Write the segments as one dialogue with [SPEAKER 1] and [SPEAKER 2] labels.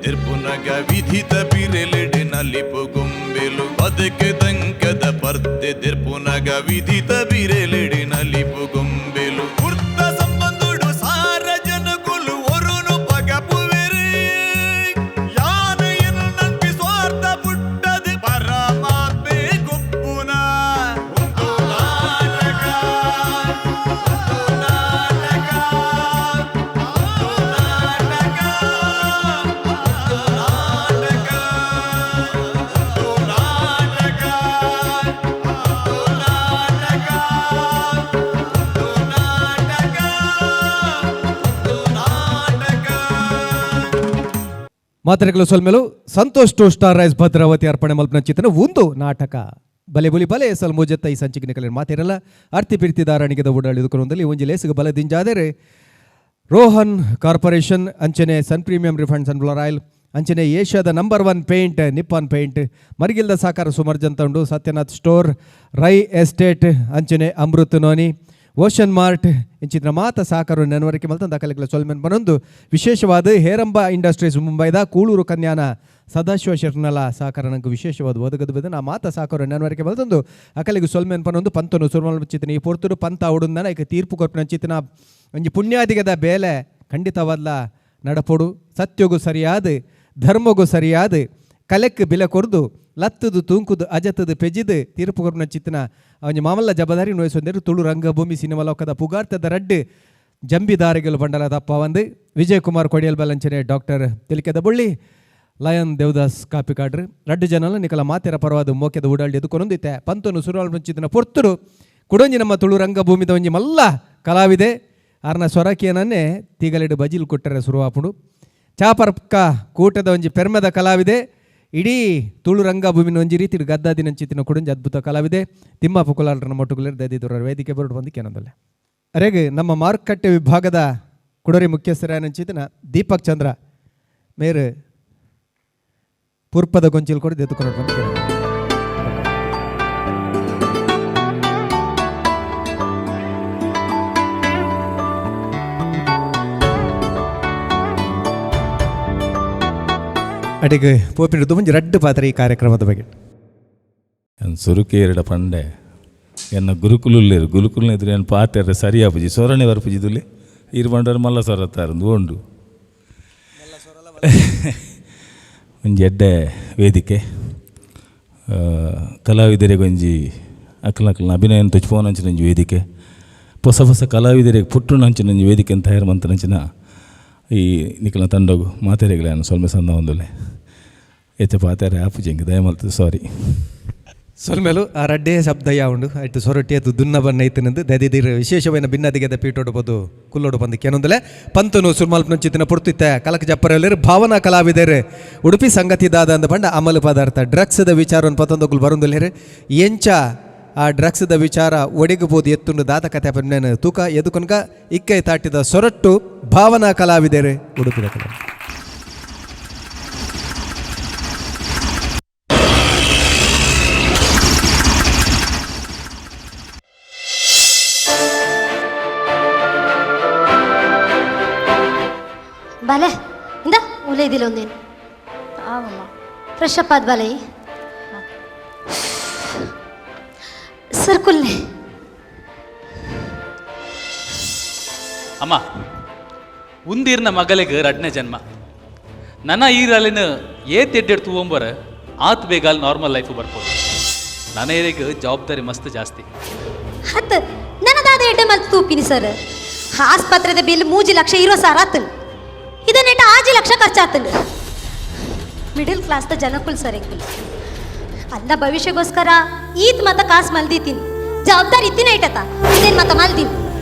[SPEAKER 1] ದೆರ್ಪುನಗ ವಿಧಿತ ಬಿರೆಲೆಡೆ ನಲಿಪು ಗೊಂಬೆಲು ಬದುಕು ತಂಕದ ಪರ್ದೆ ದೆರ್ಪುನಗ ವಿಧಿತ ಬಿರೆಲೆಡೆ ನಲಿಪು ಗೊಂಬೆಲು ಕುರ್ತ ಸಂಬಂಧುಡು ಸಾರ ಜನಕುಲು ಒರುನು ಪಗಪುವೆರು ಯಾನು ಎನ್ನು ನಂಬಿ ಸ್ವಾರ್ಥ ಪುಟ್ಟದು ಪರಮಾತ್ಮೆ ಗುಪ್ಪುನ ಒಂದು ನಾಟಕ ಒಂದು ನಾಟಕ ಒಂದು ನಾಟಕ ಒಂದು ನಾಟಕ ಒಂದು ನಾಟಕ ಒಂದು ನಾಟಕ ಒಂದು ನಾಟಕ ಒಂದು ನಾಟಕ.
[SPEAKER 2] ಮಾತ್ರೆಗಳು ಸೊಲ್ಮೆಲು ಸಂತೋಷ್ ಟು ಸ್ಟಾರ್ ರೈಸ್ ಭದ್ರಾವತಿ ಅರ್ಪಣೆ ಮಲ್ಪನ ಚಿತ್ರನ ಒಂದು ನಾಟಕ ಬಲೆ ಬುಲಿ ಬಲೆ ಸಲ್ ಮೋಜತ್ತ ಈ ಸಂಚಿಕೆ ಕಲೆ ಮಾತಿರಲ್ಲ ಅರ್ತಿ ಪಿರ್ತಿ ದಾರಾಣಿಗೆದ ಓಡಾಳಿದುಕೊಂದಲ್ಲಿ ಒಂಜಿ ಲೇಸುಗೆ ಬಲ ದಿಂಜಾದರೆ ರೋಹನ್ ಕಾರ್ಪೊರೇಷನ್ ಅಂಚನೆ Sun Premium refined sunflower oil ಅಂಚನೆ ಏಷ್ಯಾದ number one paint Nippon Paint ಮರಿಗಿಲ್ದ ಸಾಕಾರ ಸುಮರ್ಜನ್ ಉಂಡು ಸತ್ಯನಾಥ್ ಸ್ಟೋರ್ ರೈ ಎಸ್ಟೇಟ್ ಅಂಚನೆ ಅಮೃತ್ ನೋನಿ ಓಷನ್ ಮಾರ್ಟ್ ಇಂಚಿತ್ರ ಮಾತ ಸಾಕಾರು ನೆನವರಿಕೆ ಮಲ್ತ ದಾಖಲೆಗಳ ಸೊಲ್ಮೆನ್ ಬನೊಂದು ವಿಶೇಷವಾದ ಹೇರಂಬ ಇಂಡಸ್ಟ್ರೀಸ್ ಮುಂಬೈದ ಕೂಳೂರು ಕನ್ಯಾನ ಸದಾಶಿವ ಶೆಟ್ನಲ ಸಾಕಾರ ನಂಗೆ ವಿಶೇಷವಾದ ಒದಗದು ಬದ ನಾ ಮಾತ ಸಾಕಾರ ನೆನವರಿಕೆ ಮಲ್ತಂದು ಅಕಲಿಗೆ ಸೊಲ್ಮೆನ್ ಪನೊಂದು ಪಂತನು ಸುರ್ಮಲ್ ಚಿತ್ತನ ಈ ಪೊರ್ತುಡು ಪಂತ ಉಡುಂದನ ಇಕ ತೀರ್ಪು ಕೊರ್ಪಿನ ಚಿತ್ತನ ಒಂಜಿ ಪುಣ್ಯಾದಿಗದ ಬೇಲೆ ಖಂಡಿತವಾದ್ಲ ನಡಪೊಡು ಸತ್ಯಗೂ ಸರಿಯಾದ ಧರ್ಮಗೂ ಸರಿಯಾದ ಕಲೆಕ್ ಬಿಲೆ ಕೊರ್ದು ಲತ್ತದು ತೂಂಕುದು ಅಜತದು ಪೆಜಿದು ತೀರ್ಪು ಕೊರ್ಪಿನ ಚಿತ್ತನ ಒಂಜಿ ಮಾಮಲ್ಲ ಜಬದಾರಿ ನೋಯಿಸೊಂದಿರು ತುಳು ರಂಗಭೂಮಿ ಸಿನಿಮಾ ಲೋಕದ ಪುಗಾರ್ತದ ರಡ್ಡು ಜಂಬಿದಾರಿಗಳು ಬಂಡಲ ತಪ್ಪ ಒಂದು ವಿಜಯ್ ಕುಮಾರ್ ಕೊಡಿಯಲ್ ಬಲಂಚನೆ ಡಾಕ್ಟರ್ ತಿಲಿಕೆದ ಬುಳ್ಳಿ ಲಯನ್ ದೇವದಾಸ್ ಕಾಪಿಕಾಡ್ರು ರಡ್ಡು ಜನಲ ನಿಕಲ ಮಾತೆರ ಪರವಾದ ಮೋಕೆದ ಉಡಾಳಿ ಎದುಕೊನೊಂದಿತ್ತೆ ಪಂತನು ಸುರುವಾಲ್ ಮುಂಚಿತನ ಪೊರ್ತುಡು ಕುಡೊಂಜಿ ನಮ್ಮ ತುಳು ರಂಗಭೂಮಿದ ಒಂಜಿ ಮಲ್ಲ ಕಲಾವಿದೆ ಆರ್ನ ಸೊರಕಿಯನನ್ನೇ ತೀಗಲಿಡು ಬಜಿಲ್ ಕೊಟ್ಟರೆ ಸುರುವಾಪುಂಡು ಚಾಪರ್ಕ ಕೂಟದ ಒಂಜಿ ಪೆರ್ಮೆದ ಕಲಾವಿದೆ ಇಡೀ ತುಳು ರಂಗಭೂಮಿನ ಒಂಜಿ ರೀತಿ ಗದ್ದಾದಿನಂಚಿತ್ತಿನ ಕುಡೊಂಜಿ ಅದ್ಭುತ ಕಲಾವಿದೆ ತಿಮ್ಮಪ್ಪ ಕುಲಾಲ್ರನ ಮೊಟ್ಟುಗುಲರ್ ದದಿದುರ ವೇದಿಕೆ ಬರಡು ಬಂದು ಕೇನೊಂದಲ್ಲ ಅರೆಗೆ ನಮ್ಮ ಮಾರುಕಟ್ಟೆ ವಿಭಾಗದ ಕುಡರಿ ಮುಖ್ಯಸ್ಥರಾನಂಚಿತನ ದೀಪಕ್ ಚಂದ್ರ ಮೇರು ಪೂರ್ಪದ ಗೊಂಚಿಲ್ ಕೂಡ ದೆತ್ತುಕೊಂಡು ಬಂದು ಕೇನೊಂದಲ್ಲ. ಅಡಿಗೆ ಪೋಪಿನ ಒಂಜಿ ರಡ್ಡು ಪಾತ್ರ ಈ ಕಾರ್ಯಕ್ರಮದ ಬಗ್ಗೆ.
[SPEAKER 3] ಎನ್ ಸುರುಕೆ ಎರಡ ಪಂಡೆ ಎನ್ನ ಗುರುಕುಲುಲ್ಲೇರು ಗುರುಕುಲ್ನ ಎದುರು ಏನು ಪಾತೆರ ಸರಿಯಾಪುಜಿ ಸೊರಣೆ ಬರ್ಪುಜಿ ದುಲಿ ಇರು ಬಂಡರ್ ಮಲ್ಲ ಸೊರತ್ತಾರ ಉಂಡು ಒಂಜಿ ಎಡ್ಡೆ ವೇದಿಕೆ ಕಲಾವಿದರಿಗೆ ಒಂಜಿ ಅಕ್ಲಕ್ಲನ ಅಭಿನಯ ತುಚ್ಪೋನಂಚಿನ ಒಂಜಿ ವೇದಿಕೆ ಹೊಸ ಹೊಸ ಕಲಾವಿದರಿಗೆ ಪುಟ್ಟುನಂಚಿನ ಒಂಜಿ ವೇದಿಕೆ ಅಂತ ತಯಾರು ಮಂತನಂಚಿನ ಈ ನಿಕಲ್ನ ತಂಡಗು ಮಾತೆರೆಗ್ಲ ಸೊಲ್ಮೆ ಸಂದ ಒಂದುಲೆ ಎಚ್ಚ ಪಾತೆರೆ ಆಪುಜಿ ಎಂಕ್ ದಯಮಲ್ತು ಸಾರಿ.
[SPEAKER 2] ಸೊಲ್ಮೆಲು ಆ ರಡ್ಡೇ ಶಬ್ದ ಉಂಡು ಅಟ್ಟು ಸೊರಟಿ ಅದು ದುನ್ನ ಬನ್ನ ಐತನಂದು ದದಿದಿರ್ ವಿಶೇಷವಾದ ಭಿನ್ನದಿಗೆದ ಪೀಟೋಡು ಬದು ಕುಲ್ಲೋಡು ಬಂದು ಕೆನೊಂದಲೆ ಪಂತನು ಸುರ್ಮಲ್ಪನಂಚಿತ್ತಿನ ಪುರ್ತಿತ್ತ ಕಲಕ ಜಪ್ಪರಲ್ಲಿರು ಭಾವನಾ ಕಲಾವಿದರು ಉಡುಪಿ ಸಂಗತಿ ದಾದ ಅಂದ ಪಂಡ ಅಮಲು ಪದಾರ್ಥ ಡ್ರಗ್ಸ್ದ ವಿಚಾರವನ್ನು ಪತೊಂದಗುಲು ಬರುಂದುಲ್ಲೇರು ಎಂಚ ಆ ಡ್ರಗ್ಸ್ದ ವಿಚಾರ ಒಡೆಗಬಹುದು ಎತ್ತುಂಡು ದಾದ ಕತೆ ಪನ್ನೇನು ತೂಕ ಎದುಕೊನ್ಕ ಇಕ್ಕೈ ತಾಟಿದ ಸೊರಟ್ಟು ಭಾವನಾ ಕಲಾವಿದರು ಉಡುಪಿದ ಕಲಾ.
[SPEAKER 4] ಬಲೆ ಇಂದ ಉಲೇದಿಲ್ಲ ಒಂದೇನು.
[SPEAKER 5] ಆವಮ್ಮ.
[SPEAKER 4] ಫ್ರೆಶ್ ಅಪ್ ಆದ ಬಾಲೆ ಸರ್ಕುಲ್ನೆ.
[SPEAKER 6] ಅಮ್ಮ, ಉಂದೀರ್ನ ಮಗಲಿಗೆ ರಡ್ನೇ ಜನ್ಮ. ನನ್ನ ಈರಲ್ಲಿನ ಏತ್ ಎಡ್ಡೆಡ್ ತೂವಂಬರ ಆತ್ ಬೇಗ ನಾರ್ಮಲ್ ಲೈಫ್ ಬರ್ಬೋದು. ನನ್ನ ಏರಿಗೆ ಜವಾಬ್ದಾರಿ ಮಸ್ತ್ ಜಾಸ್ತಿ.
[SPEAKER 4] ಹತ್ತು ನನ್ನದಾದ ಎಡ್ಡೆ ಮಲ್ತು ತೂಪಿನಿ ಸರ್. ಆಸ್ಪತ್ರೆದ ಬಿಲ್ 3 ಲಕ್ಷ 20 ಸಾವಿರ ಆತನ್. ಇದನ್ನೆಟ್ಟ 5 ಲಕ್ಷ ಖರ್ಚಾತನ್. ಮಿಡಲ್ ಕ್ಲಾಸ್ದ ಜನಕ್ಕುಲ್ ಸರ್ ಎಂಕುಲ್ ಅಲ್ಲ. ಭವಿಷ್ಯಕ್ಕೋಸ್ಕರ ಈತ್ ಮತ ಕಾಸು ಮಲ್ದಿತೀನಿ. ಜವಾಬ್ದಾರಿ ಇತ್ತಿನ ಇಟ್ಟತ ಇದೇನು ಮತ ಮಲ್ದೀನಿ.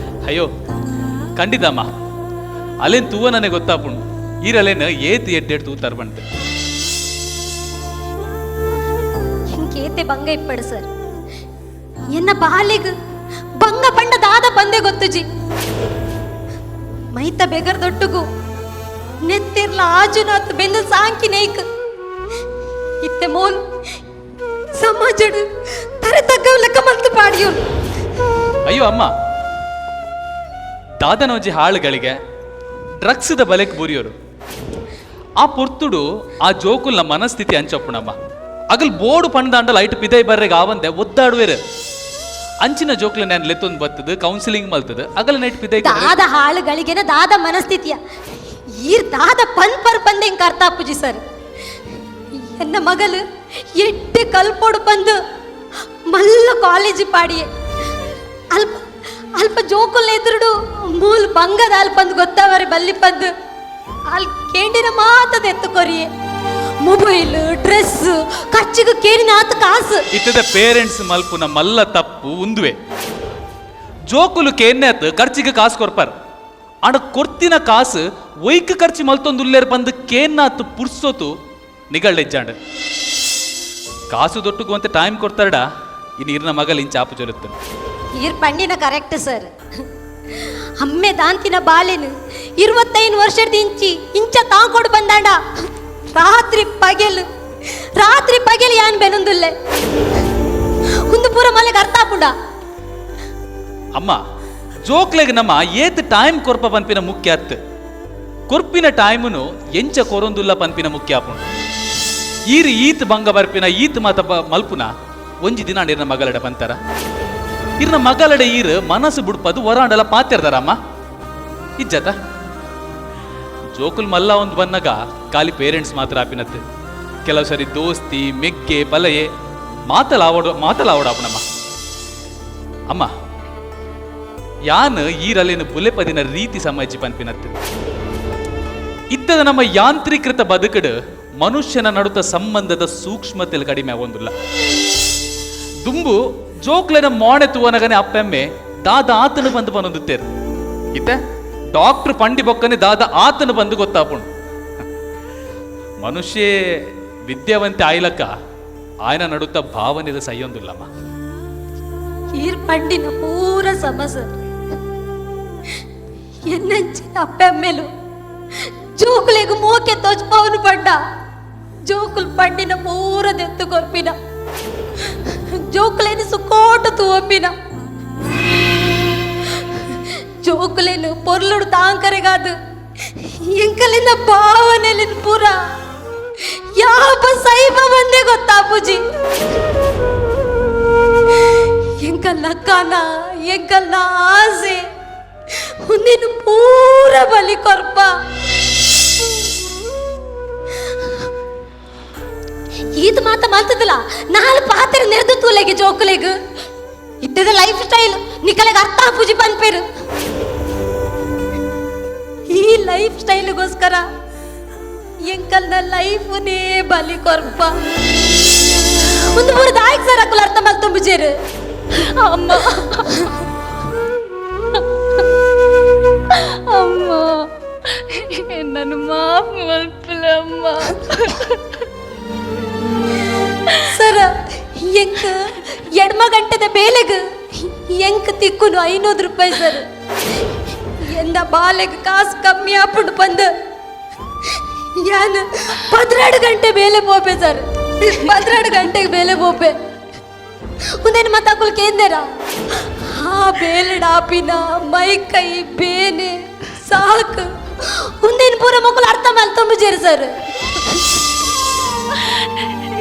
[SPEAKER 6] ಅಯ್ಯೋ ಖಂಡಿತಮ್ಮ, ಅಲ್ಲೇನು ತೂವ ನನಗೆ ಗೊತ್ತಾಪುಂಡು. ಈರಲ್ಲೇನು ಏತ್ ಎಡ್ಡೆಡ್ ತೂತಾರ ಬಂತೆ.
[SPEAKER 4] ಇಂಕೇತೆ ಬಂಗ ಇಪ್ಪಡು ಸರ್. ಎನ್ನ ಬಾಲಿಗ್ ಬಂಗ ಪಂಡ ದಾದ ಬಂದೆ ಗೊತ್ತುಜಿ. ಮೈತ ಬೆಗರ್ ದೊಟ್ಟುಗು ನೆತ್ತಿರ್ಲ ಆಜುನಾಥ್ ಬೆಂದು ಸಾಂಕಿ ನೇಕ್ ಇತ್ತೆ ಮೋಲ್ ಸಮಾಜಡು ತರೆ ತಗ್ಗವ್ ಲೆಕ್ಕ ಮಲ್ತು ಪಾಡಿಯೋನು.
[SPEAKER 6] ಅಯ್ಯೋ ಅಮ್ಮ, ದಾದನೋಜಿ ಹಾಳುಗಳಿಗೆ ಡ್ರಗ್ಸ್ದ ಬಲೆಕ್ ಬುರಿಯೋರು. ಆ ಪೊರ್ತುಡು ಆ ಜೋಕುಲ್ನ ಮನಸ್ಥಿತಿ ಅಂಚಪ್ಪುಣಮ್ಮ ಅಗಲ್ ಬೋರ್ಡು ಪಂದಾಂಡ ಲೈಟ್ ಪಿದೈ ಬರ್ರೆಗ್ ಆವಂದೆ ಒದ್ದಾಡುವೆರು. ಅಂಚಿನ ಜೋಕ್ಲ ನಾನು ಲೆತ್ತೊಂದು ಬತ್ತದು ಕೌನ್ಸಿಲಿಂಗ್ ಮಲ್ತದು ಅಗಲ ನೈಟ್ ಪಿದೈ
[SPEAKER 4] ದಾದ ಹಾಳುಗಳಿಗೆನ ದಾದ ಮನಸ್ಥಿತಿಯ ಈರ್ ದಾದ ಪನ್ ಪರ್ ಪಂದೆ ಇಂಕ ಅರ್ಥ ಆಪುಜಿ ಸರ್. ಎನ್ನ ಮಗಲು ಎಡ್ಡೆ ಕಲ್ಪೋಡು ಬಂದು ಮಲ್ಲ ಕಾಲೇಜ್ ಪಾಡಿಯೆ. ಅಲ್ಪ ಅಲ್ಪ ಜೋಕುಲ್ ಎದುರುಡು ಮೂಲ್ ಬಂಗದ ಅಲ್ಪಂದು ಗೊತ್ತಾವರೆ ಬಲ್ಲಿ ಪಂದು ಅಲ್ ಕೇಂಡಿನ ಮಾತದ ಎತ್ತುಕೊರಿಯೆ. ಮೊಬೈಲ್ ಡ್ರೆಸ್ ಖರ್ಚಿಗೆ ಕೇರಿನ ಆತ ಕಾಸು.
[SPEAKER 6] ಇತ್ತದ ಪೇರೆಂಟ್ಸ್ ಮಲ್ಪುನ ಮಲ್ಲ ತಪ್ಪು ಉಂದುವೆ. ಜೋಕುಲು ಕೇನ್ಯಾತ್ ಖರ್ಚಿಗೆ ಕಾಸು ಕೊರ್ಪರ್, ಆಂಡ ಕೊರ್ತಿನ ಕಾಸು ಒಯ್ಕ್ ಖರ್ಚು ಮಲ್ತೊಂದುಲ್ಲೇರ್ ಬಂದು ಕೇನ್ನಾತ್ ಪುರ್ಸೋತು ನಿಗಳ್ಳೆಜ್ಜಾಂಡ್. ಕಾಸು ದೊಟ್ಟುಗುವಂತೆ ಟೈಮ್ ಕೊಡ್ತಾರಡ ಇನ್ನು ಇರ್ನ ಮಗಲ್ ಇಂಚ ಆಪು ಜೊಲುತ್ತೆ.
[SPEAKER 4] ಈರ್ ಪಂಡಿನ ಕರೆಕ್ಟ್ ಸರ್. ಅಮ್ಮೆ ದಾಂತಿನ ಬಾಲೆನು 25 ವರ್ಷದ ಇಂಚಿ ಇಂಚ ತಾಂಕೊಡು ಬಂದಾಂಡ ರಾತ್ರಿ ಪಗೆಲು ರಾತ್ರಿ ಪಗೆಲು ಯಾನ್ ಬೆನೊಂದುಲ್ಲೆ ಒಂದು ಪೂರ ಮಲೆಗೆ ಅರ್ಥ ಆಪುಂಡ.
[SPEAKER 6] ಅಮ್ಮ ಜೋಕ್ಲೆಗ್ ನಮ್ಮ ಏತ್ ಟೈಮ್ ಕೊರ್ಪ ಪನ್ಪಿನ ಮುಖ್ಯ ಅತ್ತು, ಕೊರ್ಪಿನ ಟೈಮುನು ಎಂಚ ಕೊರೊಂದುಲ್ಲ ಪನ್ಪಿನ ಮುಖ್ಯ ಆಪುಂಡು. ಈರ್ ಈತ್ ಬಂಗ ಬರ್ಪಿನ ಈತ್ ಮಾತ ಮಲ್ಪುನ ಒಂಜಿ ದಿನ ಇರ್ನ ಮಗಲಡ ಪಂತಾರ. ಇರ್ನ ಮಗಲಡ ಈರ್ ಮನಸ್ಸು ಬುಡ್ಪದು ಹೊರಾಂಡಲ ಪಾತಿರ್ದಾರಮ್ಮ ಇಜ್ಜತ. ಜೋಕುಲ್ ಮಲ್ಲ ಒಂದು ಬಂದಾಗ ಖಾಲಿ ಪೇರೆಂಟ್ಸ್ ಮಾತ್ರ ಆಪಿನತ್ತು, ಕೆಲವು ಸರಿ ದೋಸ್ತಿ ಮೆಗ್ಗೆ ಬಲಯೆ ಮಾತಲಾವಡ ಮಾತಲಾವಡಾಪುಣಮ್ಮ. ಅಮ್ಮ ಯಾನ್ ಈರಲ್ಲಿನ ಬುಲೆಪದಿನ ರೀತಿ ಸಮಾಜಿ ಪನ್ಪಿನತ್ತು. ಇತ್ತದ ನಮ್ಮ ಯಾಂತ್ರೀಕೃತ ಬದುಕಡು ಮನುಷ್ಯನ ನಡುತ್ತ ಸಂಬಂಧದ ಸೂಕ್ಷ್ಮತೆಯಲ್ಲಿ ಕಡಿಮೆ ಆಗೊಂದಿಲ್ಲ. ದುಂಬು ಜೋಕ್ಲೆನ ಮೋಣೆ ತುವನಗನೆ ಅಪ್ಪೆಮ್ಮೆ ದಾದ ಆತನು ಬಂದು ಬಂದುತ್ತೇರು. ಇತ್ತೆ ಡಾಕ್ಟರ್ ಪಂಡಿ ಬೊಕ್ಕನೆ ದಾದ ಆತನು ಬಂದು ಗೊತ್ತಾಪುಂಡು. ಮನುಷ್ಯ ವಿದ್ಯಾವಂತೆ ಆಯ್ಲಕ್ಕ ಆಯನ ನಡುತ್ತ ಭಾವನೆದ ಸೈಯೊಂದಿಲ್ಲಮ್ಮ.
[SPEAKER 4] ಈರ್ ಪಂಡಿನ ಪೂರ ಸಮಸ ಎನ್ನಂಚಿನ ಅಪ್ಪೆಮ್ಮೆಲು ಜೋಕುಲೆಗ್ ಮೋಕೆ ತೋಚ್ಪವನು ಪಂಡ ಜೋಕುಲ್ ಪಂಡಿನ ಪೂರ ದೆತ್ತು ಕೊರ್ಪಿನ ಜೋಕುಲೇನು ಸುಕೋಟು ತೂವಪ್ಪಿನ ಜೋಕುಲೇನು ಪೊರ್ಲುಡು ತಾಂಕರೆಗಾದು ಎಂಕಲಿನ ಭಾವನೆಲಿನ ಪೂರ ಯಾಪ ಸೈಬ ಬಂದೆ ಗೊತ್ತಾ ಪೂಜಿ. ಎಂಕಲ್ನ ಕನ ಎಂಕಲ್ನ ಆಸೆ ಒಂದಿನ ಪೂರ ಬಲಿ ಕೊರ್ಪ. ಈತ ಮಾತ ಮಲ್ತದಲ್ಲ ನಾಲ್ ಪಾತ್ರೆ ನೆರೆದು ತೂಲೆಗೆ ಜೋಕುಲೆಗ್ ಇದ್ದದ ಲೈಫ್ ಸ್ಟೈಲ್ ನಿಕಲೆಗ್ ಅರ್ಥ ಪೂಜಿ ಪನ್ಪೇರು. ಈ ಲೈಫ್ ಸ್ಟೈಲ್ಗೋಸ್ಕರ ಎಂಕಲ್ನ ಲೈಫ್ನೇ ಬಲಿ ಕೊರ್ಪ. ಒಂದು ಪೂರ ದಾಯಕ್ ಸರ್ ಅಕ್ಕುಲ ಅರ್ಥ ಮಲ್ತೊಂಬುಜೇರು.
[SPEAKER 5] ಅಮ್ಮ ಅಮ್ಮ ನನ್ನು ಮಾಫ್ ಮಲ್ಪುಲೆ ಅಮ್ಮ.
[SPEAKER 4] ಸರ ಎಂಕ್ ಎಡ್ಮ ಗಂಟೆದ ಬೇಲೆಗ್ ಎಂಕ್ ತಿಕ್ಕುನು 500 ರೂಪಾಯಿ ಸರ್. ಎಂದ ಬಾಲೆಗ್ ಕಾಸು ಕಮ್ಮಿ ಆಪುಂಡು ಬಂದು ಯಾನ್ 12 ಗಂಟೆ ಬೇಲೆ ಪೋಪೆ ಸರ್. 12 ಗಂಟೆಗೆ ಬೇಲೆ ಪೋಪೆ. ಉಂದೇನು ಮತ್ತಾಕುಲ್ ಕೇಂದೇರ ಆ ಬೇಲೆ ಡಾಪಿನ ಮೈ ಕೈ ಬೇನೆ ಸಾಕು ಉಂದೇನು ಪೂರ ಮಕ್ಕಳು ಅರ್ಥ ಮಲ್ತೊಂಬುಜೇರು ಸರ್.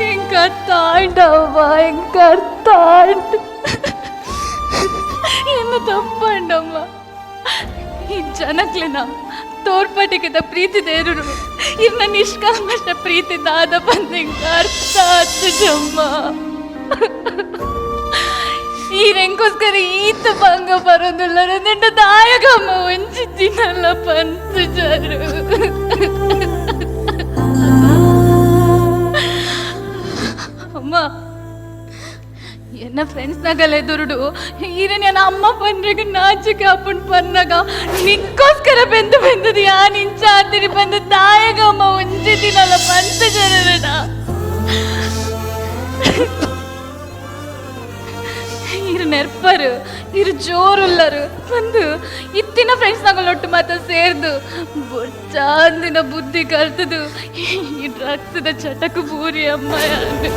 [SPEAKER 5] ಎಂಕ್ ಅರ್ಥ ಆಂಡವ್ವ, ಎಂಕ್ ಅರ್ಥ ಆಂಡ್. ಎನ್ನ ತಪ್ಪಂಡಮ್ಮ. ಈ ಜನಕ್ಲೆನ ತೋರ್ಪಟಿಕೆದ ಪ್ರೀತಿ ದೇರುರು ಇರ್ನ ನಿಷ್ಕಾಮಷ್ಟ ಪ್ರೀತಿ ದಾದ ಬಂದ ಎಂಕ್ ಅರ್ಥ ಆತಜಮ್ಮ. ಈ ರೆಂಕೋಸ್ಕರ ಈತ ಭಂಗ ಬರೋದಿಲ್ಲ ನಿನ್ನ ದಾಯಕಮ್ಮ ಒಂಜಿ ದಿನಲ್ಲ ಪಂತು ಜರು. ಅಮ್ಮ ಎನ್ನ ಫ್ರೆಂಡ್ಸ್ ನಗಲೆ ದುರುಡು ಈರೆ ನನ್ನ ಅಮ್ಮ ಪಂಡ್ರೆಗ್ ನಾಚಿಕೆ ಅಪ್ಪನ್ ಪನ್ನಾಗ ನಿಕ್ಕೋಸ್ಕರ ಬೆಂದು ಬೆಂದದು ಯಾನ್ ಇಂಚ ಆತಿರಿ ಬಂದು ದಾಯಗಮ್ಮ ಒಂಜಿ ದಿನಲ್ಲ ಪಂತ ಜನರಡ. ಇರು ನೆರ್ಪರು ಇರು ಜೋರುಲ್ಲರು ಬಂದು ಇತ್ತಿನ ಫ್ರೆಂಡ್ಸ್ ನಗಲೊಟ್ಟು ಮಾತ ಸೇರ್ದು ಬೊಚ್ಚಾಂದಿನ ಬುದ್ಧಿ ಕಲ್ತದು ಈ ಡ್ರಗ್ಸ್ದ ಚಟಕು ಬೂರಿ ಅಮ್ಮ ಯಾನು.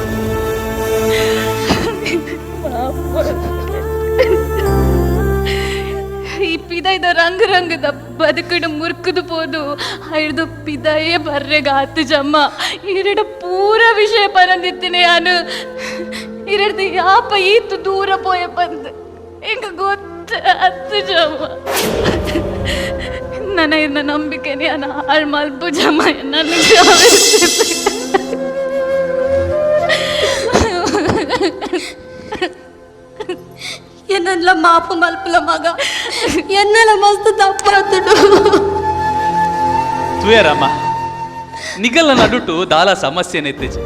[SPEAKER 5] ಈ ಪಿದೈದ ರಂಗ್ ರಂಗದ ಬದುಕುಡು ಮುರ್ಕುದು ಪೋದು ಐಡ್ದು ಪಿದಯೇ ಬರ್ರೆಗ ಆತುಜಮ್ಮ. ಇರೆಡ ಪೂರ ವಿಷಯ ಪರಂದಿತ್ತಿನಿ ಯಾನು. ಇರೆಡ್ದು ಯಾಪ ಈತು ದೂರ ಪೋಯ ಬಂದು ಎಂಗ ಗೊತ್ತ ಅತ್ತುಜಮ್ಮ. ನನ್ನ ಇರ್ನ ನಂಬಿಕೆನೆ ಯಾನ ಹಾಳು ಮಲ್ಪುಜಮ್ಮ, ನನಗೆ
[SPEAKER 4] ಎನ್ನೆಲ್ಲ ಮಾಪು ಮಲ್ಪುಲ ಮಗ, ಎನ್ನೆಲ್ಲ ಮಸ್ತ್ ತಪ್ಪಾತುಡು.
[SPEAKER 6] ತುಯರಮ್ಮ, ನಿಗಲ ನಡುಟು ದಾಲ ಸಮಸ್ಯೆನೆ ಇತ್ತೀಚೆ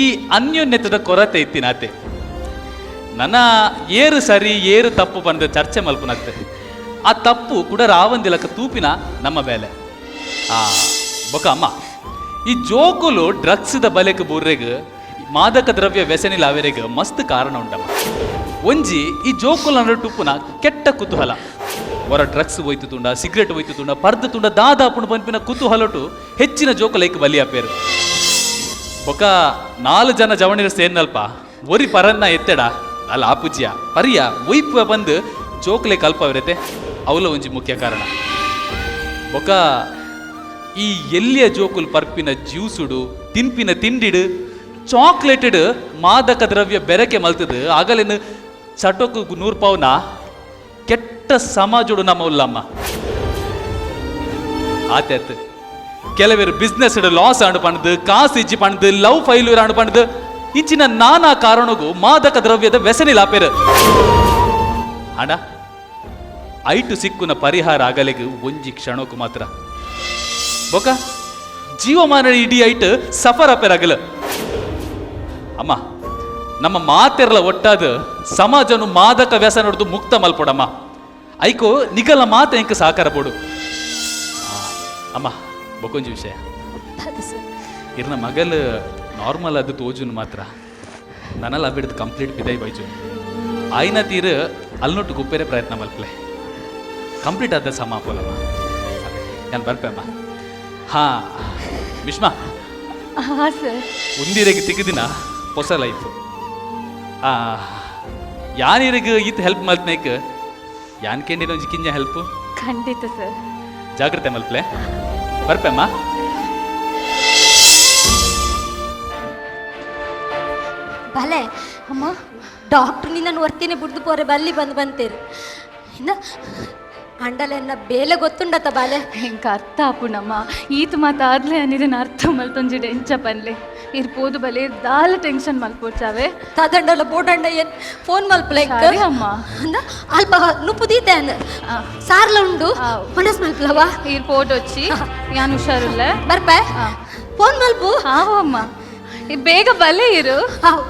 [SPEAKER 6] ಈ ಅನ್ಯೋನ್ಯತದ ಕೊರತೆ ಇತ್ತಿನಾತೆ. ನನ್ನ ಏರು ಸರಿ ಏರು ತಪ್ಪು ಬಂದು ಚರ್ಚೆ ಮಲ್ಪುನತ್ತೆ. ಆ ತಪ್ಪು ಕೂಡ ರಾವಂದಿಲಕ ತೂಪಿನ ನಮ್ಮ ಬೇಲೆ. ಆ ಬೊಕ ಅಮ್ಮ, ಈ ಜೋಕುಲು ಡ್ರಗ್ಸ್ದ ಬಲೆಕ್ ಬೂರ್ರೆಗ್ ಮಾದಕ ದ್ರವ್ಯ ವ್ಯಸನಿಲ ಅವೆರೆಗ್ ಮಸ್ತ್ ಕಾರಣ ಉಂಡಮ್ಮ. ಒಂಜಿ ಈ ಜೋಕುಲ ನಡುಟುಪ್ಪುನ ಕೆಟ್ಟ ಕುತೂಹಲ. ಹೊರ ಡ್ರಗ್ಸ್ ಹೋಯ್ತು ತುಂಡ, ಸಿಗರೇಟ್ ಹೋಯ್ತು ತುಂಡ, ಪರ್ದು ತುಂಡ, ದಾದಾಪುಣ ಪನ್ಪಿನ ಕುತೂಹಲಟು ಹೆಚ್ಚಿನ ಜೋಕುಲೈಕ್ ಬಲಿಯಾಪೇರು. ಬೊಕ ನಾಲು ಜನ ಜವಣಿರ ಸೇರ್ನಲ್ಪ ಒರಿ ಪರನ್ನ ಎತ್ತೆಡ ಅಲ್ಲ ಆಪುಜ್ಯ ಪರಿಯ ಒಯ್ಪು ಬಂದು ಜೋಕುಲೆ ಕಲ್ಪವಿರತೆ, ಅವಲ ಒಂಜಿ ಮುಖ್ಯ ಕಾರಣ. ಬೊಕ ಈ ಎಲ್ಲಿಯ ಜೋಕುಲ್ ಪರ್ಪಿನ ಜ್ಯೂಸುಡು, ತಿನ್ಪಿನ ತಿಂಡಿಡು, ಚಾಕ್ಲೇಟೆಡ್ ಮಾದಕ ದ್ರವ್ಯ ಬೆರಕೆ ಮಲ್ತದು ಆಗಲೇನು ಚಟೋಕು ನೂರ್ಪಾವ್ನ ಕೆಟ್ಟ ಸಮಾಜೋಡು ನಮ್ಮ ಉಲ್ಲಮ್ಮ. ಆತಾತ್ ಕೆಲವರು ಬಿಸ್ನೆಸ್ ಲಾಸ್ ಆಂಡು ಪಣದು, ಕಾಸು ಇಜ್ಜಿ ಪಣದು, ಲವ್ ಫೈಲ್ಯೂರ್ ಆಂಡು ಪಣದು, ಇಂಚಿನ ನಾನಾ ಕಾರಣಗೂ ಮಾದಕ ದ್ರವ್ಯದ ವ್ಯಸನಿ ಲಾಪೇರು. ಅಣ್ಣ ಐಟು ಸಿಕ್ಕುನ ಪರಿಹಾರ ಆಗಲಿಗೆ ಒಂಜಿ ಕ್ಷಣಕ್ಕೂ ಮಾತ್ರ. ಬೊಕ ಜೀವಮಾನ ಇಡೀ ಐಟ್ ಸಫರ್ ಅಪೇರಾಗಲ. ಅಮ್ಮ, ನಮ್ಮ ಮಾತೆರ್ಲ ಒಟ್ಟಾದ ಸಮಾಜನು ಮಾದಕ ವ್ಯಸನ ಹೊಡೆದು ಮುಕ್ತ ಮಲ್ಪೊಡಮ್ಮ. ಐಕೋ ನಿಗಲ ಮಾತ ಎಂಕ ಸಹಕಾರ ಬೋಡು. ಅಮ್ಮ, ಬೊಕೊಂಜಿ ವಿಷಯ, ಇರ್ನ ಮಗಲ್ ನಾರ್ಮಲ್ ಅದು ತೋಜುನು ಮಾತ್ರ ನನಲ್ಲ ಬಿಡ್ದು ಕಂಪ್ಲೀಟ್ ಬಿದೈ ಬೈಜು ಆಯ್ನ ತೀರು ಅಲ್ನೊಟ್ಟು ಗುಪ್ಪೇರೆ ಪ್ರಯತ್ನ ಮಲ್ಪಲೆ ಕಂಪ್ಲೀಟ್ ಆದ ಸಮ ಪೋಲಮ್ಮ. ನಾನು ಬರ್ಪೆ ಅಮ್ಮ. ಹಾ ವಿಶ್ಮಾ.
[SPEAKER 5] ಹಾ ಸರ್.
[SPEAKER 6] ಉಂದಿರೆಗೆ ತಿಕ್ಕಿದಿನ ಹೊಸ ಲೈಫ್. ಯಾನಿರಿಗೆ ಈತ ಹೆಲ್ಪ್ ಮಲ್ತ್ನೇಕ್ ಯಾನ್ ಕೇಂಡಿನ ಒಂಜಿ ಕಿಂಜ ಹೆಲ್ಪ್.
[SPEAKER 5] ಖಂಡಿತ ಸರ್.
[SPEAKER 6] ಜಾಗ್ರತೆ ಮಲ್ಪ್ಲೆ, ಬರ್ಪೆ ಅಮ್ಮ.
[SPEAKER 4] ಭಲೆ
[SPEAKER 5] ಅಮ್ಮ,
[SPEAKER 4] ಡಾಕ್ಟ್ರ್ ನಿನ್ನನ್ನು ಒರ್ತಿನಿ ಬುಡ್ದು ಪೋರೆ ಬಲ್ಲಿ ಬಂದು ಬಂತೇರು. ಇನ್ನ ಅಂಡಲೆನ್ನ ಬೇಲೆ ಗೊತ್ತುಂಡತ ಬಾಲೆ.
[SPEAKER 5] ಎಂಕ ಅರ್ಥ ಆಪುಣಮ್ಮ. ಈತ ಮಾತಾದ್ಲೆ ಅನಿದನ ಅರ್ಥ ಮಲ್ತೊಂಜಿಡೆ ಎಂಚ ಪನ್ಲೆ. ಇರ್ಪೋದು ಬಲೆ ದಾಲ ಟೆನ್ಷನ್ ಮಲ್ಪೋಚಾವೆ.
[SPEAKER 4] ತದಂಡಲ ಬೋಡಂಡ ಏನ್ ಫೋನ್ ಮಲ್ಪಲೆ.
[SPEAKER 5] ಸರಿ ಅಮ್ಮ.
[SPEAKER 4] ಅಂದ ಅಲ್ಪ ನುಪ್ಪು ದೀತೆ ಅಂದ ಸಾರ್ಲ ಉಂಡು. ಮನಸ್ ಮಲ್ಪಲವಾ.
[SPEAKER 5] ಇರ್ ಪೋಟೊಚ್ಚಿ ಯಾನ್ ಹುಷಾರುಲ್ಲ.
[SPEAKER 4] ಬರ್ಪೆ. ಫೋನ್ ಮಲ್ಪು.
[SPEAKER 5] ಆವು ಅಮ್ಮ, ಬೇಗ ಬಲೆ ಇರು.
[SPEAKER 4] ಆವು.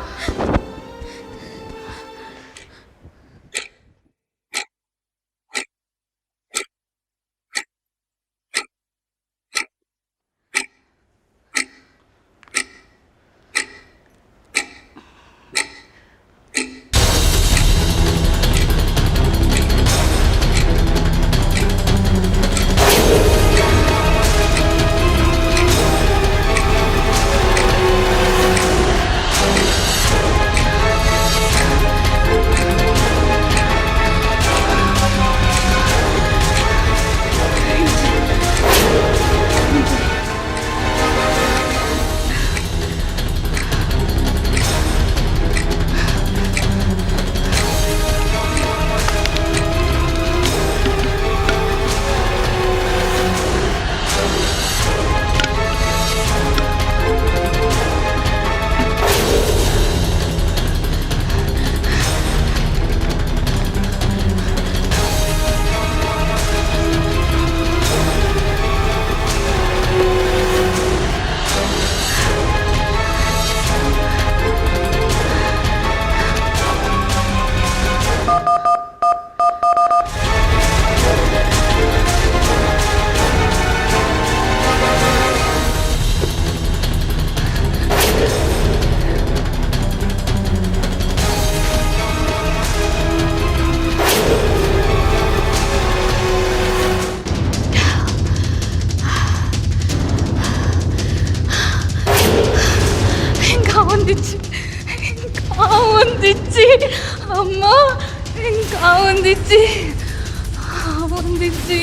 [SPEAKER 5] ಒಂದಿಜ್ಜಿ.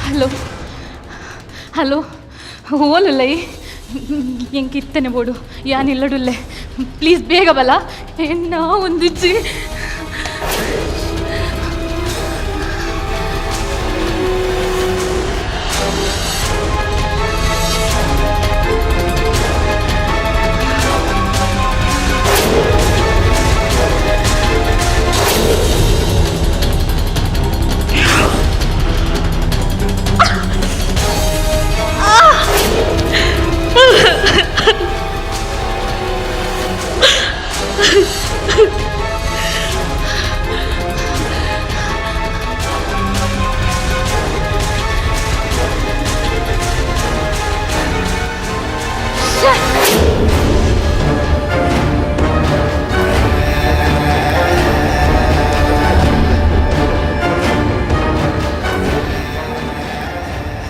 [SPEAKER 5] ಹಲೋ ಹಲೋ, ಓಲುಲ್ಲೈ ಎಂಕ್ ಇತ್ತನೆ ಬೋಡು, ಯಾನ್ ಇಲ್ಲಡುಲ್ಲೆ, ಪ್ಲೀಸ್ ಬೇಗ ಬಲ. ಎನ್ನ ಒಂದಿಜ್ಜಿ.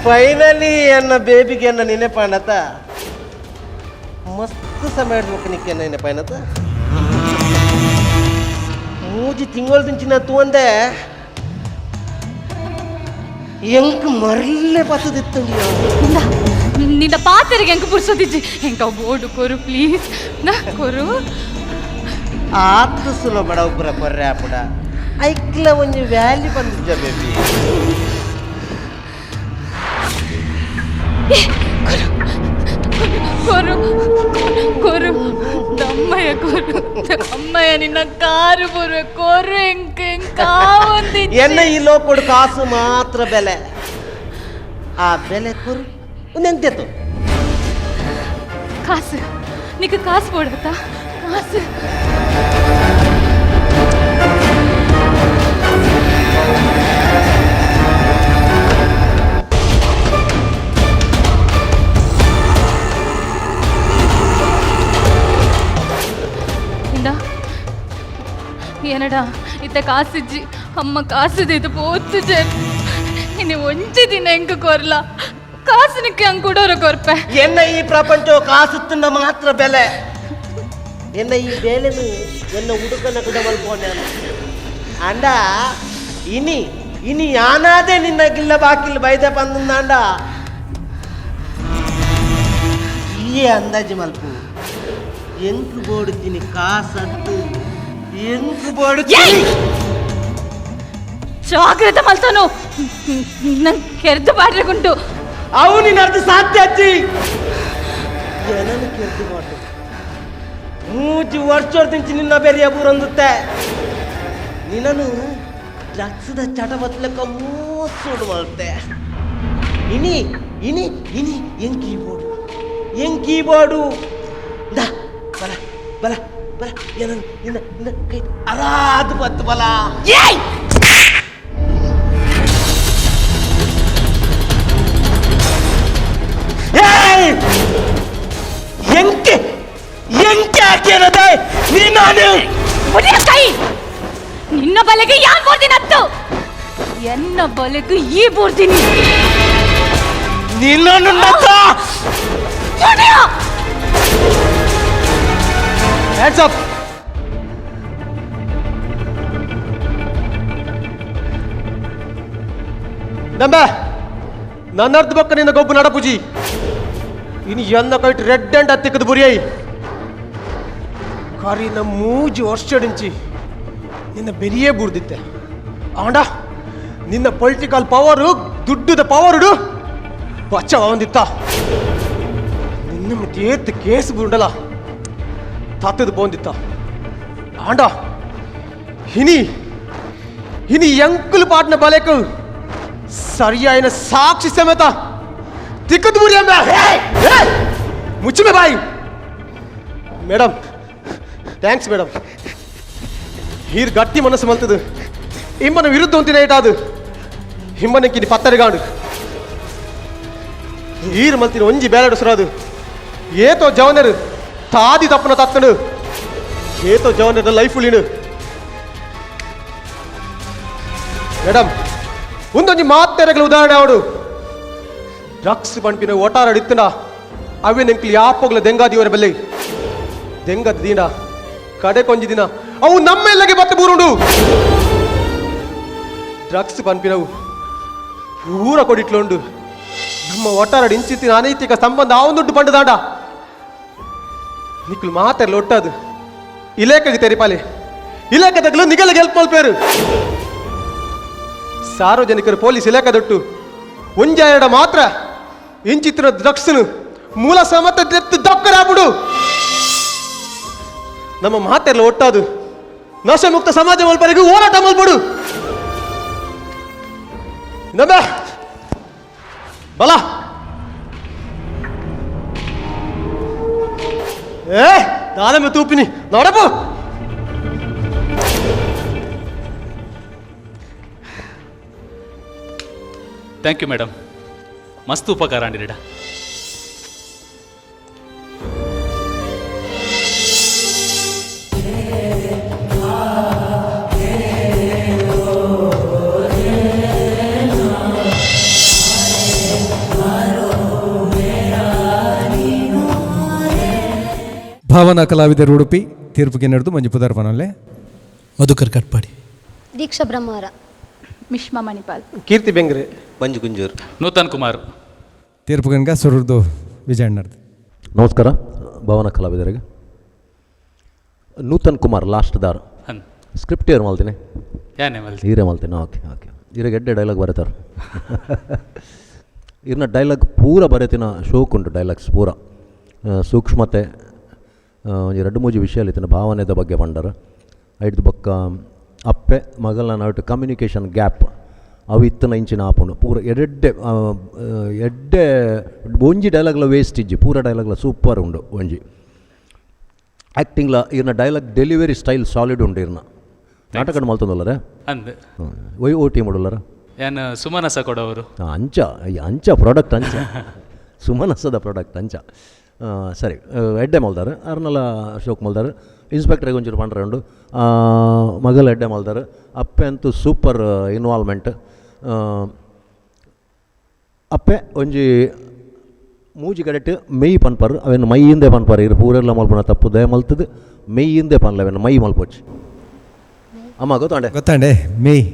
[SPEAKER 7] ಫೈನಲಿ ಎನ್ನ ಬೇಬಿಗೆ ಎನ್ನ ನೆನಪಾಣತ ಮಸ್ತ್ ಸಮಯ ನಿಕ್ಕೆ ನೆನಪಾಣತ. ಮೂಜಿ ತಿಂಗಳು ದಿಂಚಿನ ತೂಂದೆ ಎಂಕ್ ಮರ್ಲೆ ಪತ್ತದಿತ್ತಂಡಿ.
[SPEAKER 5] ನಿನ್ನ ಪಾತ್ರೆಗೆ ಎಂಕ್ ಪುರ್ಸೋದಿಜ್ಜಿ, ಎಂಕ ಬೋಡು ಕೊರು ಪ್ಲೀಸ್, ನಾ ಕೊರು.
[SPEAKER 7] ಆತ್ ಸುಲಭ ಒಬ್ಬರ ಕೊರ್ರೆ ಆಪುಡ ಐಕ್ಲ ಒಂಜಿ ವ್ಯಾಲ್ಯೂ ಬಂದಿದ್ದ ಬೇಬಿ.
[SPEAKER 5] ಕೊರು ಕೊರು ದಮ್ಮಯ್ಯ ಕೊರು ಅಮ್ಮಯ್ಯ, ನಿನ್ನ ಕಾರು ಬರುವೆ ಕೊರು ಎಂಕ್ ಎಂಕ ಒಂದಿಜ್ಜಿ.
[SPEAKER 7] ಎನ್ನ ಈ ಲೋಕಡು ಕಾಸು ಮಾತ್ರ ಬೆಲೆ, ಆ ಬೆಲೆ ಕೊರು ನೆಂತೆತ್ತು.
[SPEAKER 5] ಕಾಸು ನಿಕ್ಕ ಕಾಸು ಬೋಡತ್ತಾ ಕಾಸು? ಇಂದ ಏನಡ ಇತ್ತ ಕಾಸಿಜ್ಜಿ, ಅಮ್ಮ ಕಾಸುದಿದ್ದು ಪೋತುಜೆ, ಇನ್ನು ಒಂಜಿ ದಿನ ಎಂಕ್ ಕೊರ್ಲ ಕಾಸುನಕ್ಕೆ ಅಂಗ್ ಕೊಡೋರು ಕೊರ್ಪೆ.
[SPEAKER 7] ಎನ್ನ ಈ ಪ್ರಪಂಚ ಕಾಸು ತಿನ್ನ ಮಾತ್ರ ಬೆಲೆ, ಎನ್ನ ಈ ಬೇಲೆನು ಎನ್ನ ಹುಡುಕನ ಕೂಡ ಮಲ್ಪೋನೆ ಅಂಡ. ಇನಿ ಇನಿ ಯಾನಾದೆ ನಿನ್ನ ಗಿಲ್ಲ ಬಾಕಿಲ್ ಬೈದ ಬಂದಂಡ ಈ ಅಂದಾಜು ಮಲ್ಪು. ಎಂಕು ಬೋಡುತ್ತೀನಿ ಕಾಸತ್ತು, ಎಂಕು ಬೋಡುತ್ತೀನಿ.
[SPEAKER 5] ಜಾಗ್ರತೆ ಮಲ್ತಾನು, ನಂಗೆ ಕೆರೆದು ಪಾಡ್ರೆಗುಂಟು.
[SPEAKER 7] ಅವು ನಿನ್ನ ಅರ್ಧ ಸಾಧ್ಯ ಅಜ್ಜಿ, ಏನನ್ನು ಕೆರೆದು ಮಾಡು. ಮೂಜಿ ವರ್ಷ ನಿನ್ನ ಬೆರಿಯ ಬೂರಂದುತ್ತೆ, ನಿನ್ನನು ಡ್ರಗ್ಸ್ದ ಚಟ ಬತ್ಲಕ್ಕ ಮೋಸೋಡು ಮಾಡುತ್ತೆ. ಇನಿ ಇನಿ ಇನಿ ಎಂಗ್ ಕೀಬೋರ್ಡು, ಎಂಗ್ ಕೀಬೋರ್ಡು ದಾ ಬಲ ಬಲ ಬಲ, ಏನನ್ನು ನಿನ್ನ ನಿನ್ನ ಕೈ ಅರಾದು ಬತ್ತು ಬಲ.
[SPEAKER 5] ಏಯ್
[SPEAKER 7] ಏಯ್ ಎಂಕೆ ಎಂಕೆ ಹಾಕಿರೋದೆ ನೀನು?
[SPEAKER 5] ಕೈ ನಿನ್ನ ಬಲೆಗೆ ಯಾನ್ ಬೋರ್ದಿನ ಹತ್ತು, ಎನ್ನ ಬಲೆಗೆ ಈ ಬೋರ್ದಿನಿ.
[SPEAKER 7] ನಿನ್ನನ್ನು
[SPEAKER 2] ಹ್ಯಾಂಡ್ಸ್ ಅಪ್. ನಂಬ ನನ್ನರ್ಧ ಬೊಕ್ಕ ನಿನ್ನ ಗೊಬ್ಬು ನಡಪುಜಿ, ಇನ್ನು ಎನ್ನ ಕೈಟ್ ರೆಡ್ ಅಂಡ್ ಅತ್ತಿಕ್ಕದ ಬುರಿಯೈ ಕರಿನ ಮೂಜಿ ವರ್ಷಡಿಂಚಿ ನಿನ್ನ ಬೆರಿಯೇ ಬುಡ್ದಿತ್ತೆ. ಆಂಡ ನಿನ್ನ ಪೊಲಿಟಿಕಲ್ ಪವರು ದುಡ್ಡುದ ಪವರುಡು ಬಚ್ಚ ಒಂದಿತ್ತ ನಿನ್ನ ಮಿತಿ ಏತ್ ಕೇಸ್ ಬುಂಡಲ ತಾತದ ಪೋಂದಿತ್ತ. ಆಂಡ ಹಿನಿ ಹಿನಿ ಎಂಕುಲು ಪಾಟ್ನ ಬಲೆಕು ಸರಿಯಾಯಿನ ಸಾಕ್ಷಿ ಸಮೇತ ತಿಕ್ಕದ ಬುರಿ ಅಂಬ ಮುಚ್ಚುಮೆ ಬಾಯಿ. ಮೇಡಮ್ thanks madam, here ಗಟ್ಟಿ ಮನಸ್ಸು ಮಲ್ತದು ಇಮ್ಮನ ವಿರುದ್ಧ ಒಂತಿನ ಏಟಾದು ಹಿಮ್ಮನಕ್ಕಿನಿ ಪತ್ತರಿಗಾಡು ಈರ್ ಮಲ್ತಿನ ಒಂಜಿ ಬೇಲಡು ಸುರಾದು ಏತೋ ಜವನರು ತಾದಿ ತಪ್ಪನ ತತ್ತನು ಏತೋ ಜವನರ ಲೈಫ್ ಉಳಿನು. ಮೇಡಮ್ ಒಂದೊಂಜಿ ಮಾತೆರೆಗಳ ಉದಾಹರಣೆ ಅವಡು ಡ್ರಗ್ಸ್ ಪಂಪಿನ ಒಟಾರ ಇತ್ತನ ಅವೇ ನೆಂಕ್ಲಿ ಯಾಪೋಗ್ಲ ದೆಂಗಾದಿಯವರ ಬೆಲೆ.
[SPEAKER 8] ದೆಂಗದ ದೀಂಡ ಕಡೆ ಕೊಂಜಿ ದಿನ ಅವು ನಮ್ಮೆಲ್ಲಗೆ ಬತ್ತೆ ಬೂರುಂಡು. ಡ್ರಗ್ಸ್ ಪನ್ಪಿನವು ಪೂರ ಕೊಡಿಟ್ಲುಂಡು. ನಮ್ಮ ಒಟ್ಟಾರಡು ಇಂಚಿತ್ತಿನ ಅನೈತಿಕ ಸಂಬಂಧ ಆವೊಂದುಂಟು ಪಂಡದಾಂಡ ನಿಕ್ಲು ಮಾತೆರ್ಲ ಒಟ್ಟದು ಇಲೇಖಗೆ ತೆರಿಪಾಲೆ, ಇಲಾಖೆದಾಗಲು ನಿಗಲಿಗೆ ಹೆಲ್ಪ್ ಮಲ್ಪೇರು. ಸಾರ್ವಜನಿಕರು ಪೊಲೀಸ್ ಇಲಾಖೆದೊಟ್ಟು ಒಂಜಾಯಡ ಮಾತ್ರ ಇಂಚಿತ್ತಿನ ಡ್ರಗ್ಸ್ನು ಮೂಲ ಸಮತ ದಕ್ಕರಾಬಿಡು. ನಮ್ಮ ಮಾತೆಲ್ಲ ಒಟ್ಟಾದು ನಶೆ ಮುಕ್ತ ಸಮಾಜ ಮಲ್ಪರಿಗೂ ಹೋರಾಟ ಮಲ್ಪಡು. ನಮ್ಮ ಬಲ ಏ ದಾದಮ್ಮ ತೂಪಿನಿ ನೋಡಪ್ಪು.
[SPEAKER 6] Thank you madam, ಮಸ್ತ್ ಉಪಕಾರ ಅಂಡಿರಡ.
[SPEAKER 2] ಭಾವನಾ ಕಲಾವಿದರು ಉಡುಪಿ ತೀರ್ಪಿಗೆ ನಡೆದು ಮಂಜು ಪುದರ್ಪನಲ್ಲೇ.
[SPEAKER 9] ಮಧುಕರ್ ಕಟ್ಪಾಡಿ.
[SPEAKER 4] ದೀಕ್ಷಾ ಬ್ರಹ್ಮಾರ.
[SPEAKER 5] ಮಿಶ್ಮಾ ಮಣಿಪಾಲ್.
[SPEAKER 8] ಕೀರ್ತಿ ಬೆಂಗ್ರೆ.
[SPEAKER 1] ಮಂಜು ಕುಂಜೂರ್.
[SPEAKER 6] ನೂತನ್ ಕುಮಾರ್.
[SPEAKER 2] ತೀರ್ಪು ಗಂಗಾ ಸುರರ್ದು ವಿಜಯಣ್ಣರ್ದು.
[SPEAKER 10] ನಮಸ್ಕಾರ ಭವನ ಕಲಾವಿದರಿಗೆ. ನೂತನ್ ಕುಮಾರ್ ಲಾಸ್ಟ್ ದಾರ್
[SPEAKER 6] ಹನ್
[SPEAKER 10] ಸ್ಕ್ರಿಪ್ಟ್ ಏರ್ ಮಲ್ತೀನಿ?
[SPEAKER 6] ಯಾನೆ ಮಲ್ತಿ.
[SPEAKER 10] ಹೀರೆ ಮಲ್ತೀನಿ. ಓಕೆ ಓಕೆ, ಇರಗೆ ಎಡ್ಡೆ ಡೈಲಾಗ್ ಬರೀತಾರೆ. ಇರ್ನ ಡೈಲಾಗ್ ಪೂರ ಬರೆತಿನ ಶೋಕ್ ಉಂಟು. ಡೈಲಾಗ್ಸ್ ಪೂರ ಸೂಕ್ಷ್ಮತೆ, ಒಂಜಿ ರಡ್ಡು ಮೂಜಿ ವಿಷಯ ಇತ್ತಿನ ಭಾವನೆದ ಬಗ್ಗೆ ಪಂಡರ್. ಐಡ್ದು ಬೊಕ್ಕ ಅಪ್ಪೆ ಮಗಲ್ನ ನಡುಟು ಕಮ್ಯುನಿಕೇಷನ್ ಗ್ಯಾಪ್ ಅವು ಇತ್ತನ ಇಂಚಿನ ಆಪುಂಡು. ಪೂರ ಎಡೆಡ್ಡೆ ಎಡ್ಡೆ ಒಂಜಿ ಡೈಲಾಗ್ಲ ವೇಸ್ಟ್ ಇಜ್ಜಿ, ಪೂರ ಡೈಲಾಗ್ಲ ಸೂಪರ್ ಉಂಡು. ಒಂಜಿ ಆ್ಯಕ್ಟಿಂಗ್ಲ ಇರ್ನ dialogue delivery style solid ಉಂಡು. ಇರ್ನ ನಾಟಕ ಮಲ್ತೊಂದುಲ್ಲರೆ?
[SPEAKER 6] ಅಂದ್.
[SPEAKER 10] ಒಯ್ ಓ ಟೀಮ್ ಉಡುಲ್ಲರ?
[SPEAKER 6] ಯಾನ್ ಸುಮನಸ ಕೊಡವರು.
[SPEAKER 10] ಅಂಚ ಅಂಚ ಪ್ರಾಡಕ್ಟ್, ಅಂಚ ಸುಮನಸದ ಪ್ರಾಡಕ್ಟ್ ಅಂಚ. ಸರಿ, ಎಡ್ಡೆ ಮಲ್ದಾರ್ ಅರ್ನಲ ಅಶೋಕ್ ಮಲ್ದಾರ್. ಇನ್ಸ್ಪೆಕ್ಟ್ರಿಗೆ ಒಂಚೂರು ಪಂಡ್ರೆ ಉಂಡು. ಮಗಲ್ ಎಡ್ಡೆ ಮಲ್ದಾರ್. ಅಪ್ಪೆ ಅಂತೂ ಸೂಪರ್ ಇನ್ವಾಲ್ವ್ಮೆಂಟ್. ಅಪ್ಪೆ ಒಂಜಿ ಮೂಜಿ ಕಡೆಟ್ ಮೆಯ್ ಪನ್ಪರ್, ಅವೆನ್ ಮೈಯಿಂದೆ ಪನ್ಪರ್. ಇರು ಪೂರೆಲ್ಲ ಮಲ್ಪುನ ತಪ್ಪು, ದಯ ಮಲ್ತದು ಮೆಯ್ಯಿಂದೆ ಪನ್ಲ, ಅವೆನ್ ಮೈ ಮಲ್ಪೊಚ್ಚಿ. ಅಮ್ಮ ಗೊತ್ತಾಂಡೆ?
[SPEAKER 2] ಗೊತ್ತಾಂಡೆ, ಮೇಯ್.